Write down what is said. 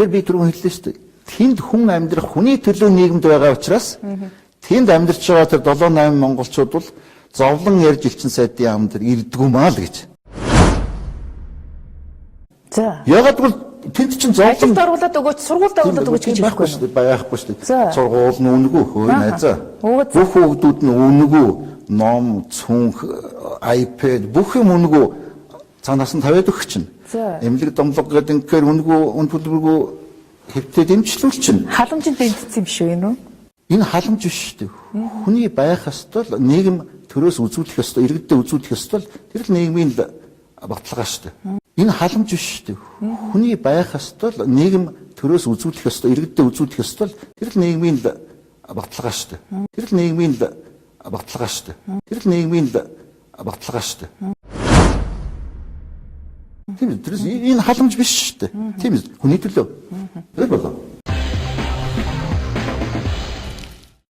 Тэгэхээр би түрүүн хэллээ шүү дээ. Тэнд хүн амьдрах хүний төлөө нийгэмд байгаа учраас тэнд амьдарч байгаа тэр 7 8 монголчууд бол зовлон ярьж элчин сайдын яам дээр ирдгүү маа л гэж. За. Ягаад гэвэл тэнд чинь зовлон Ажилд оруулаад өгөөч, сургуульд оруулаад өгөөч гэж байхгүй хэлэхгүй шүү дээ. Байхгүй шүү дээ. За. Сургууль нь үнэгүй хөө найзаа. Өө, за. Бүх хүүхдүүд нь үнэгүй ном, цүнх, iPad бүх юм үнэгүй цаанаас нь тавиад өгөх чинь. За. Эмнэлэг домлого гэдэг ингээр үнэгүй үн төлбөргүй хэвтээ дэмжлүүл чинь. Халамжинд дэмжсэн юм шүү энэ үү? Энэ халамж биш шүү дээ. Хүний байх ёстой л нийгэм төрөөс үзүүлэх ёстой, иргэдэд үзүүлэх ёстой л тэр л нийгмийн л баталгаа шүү дээ. Энэ халамж биш шүү дээ. Хүний байх ёстой л нийгэм төрөөс үзүүлэх ёстой, иргэдэд үзүүлэх ёстой л тэр л нийгмийн л баталгаа шүү дээ. Тэр л нийгмийн л баталгаа шүү дээ. Тэр л нийгмийн л баталгаа шүү дээ. Тийм үү? Тэрс энэ халамж биш шүү дээ. Тийм үү? Хүний төлөө. Тэр болоо.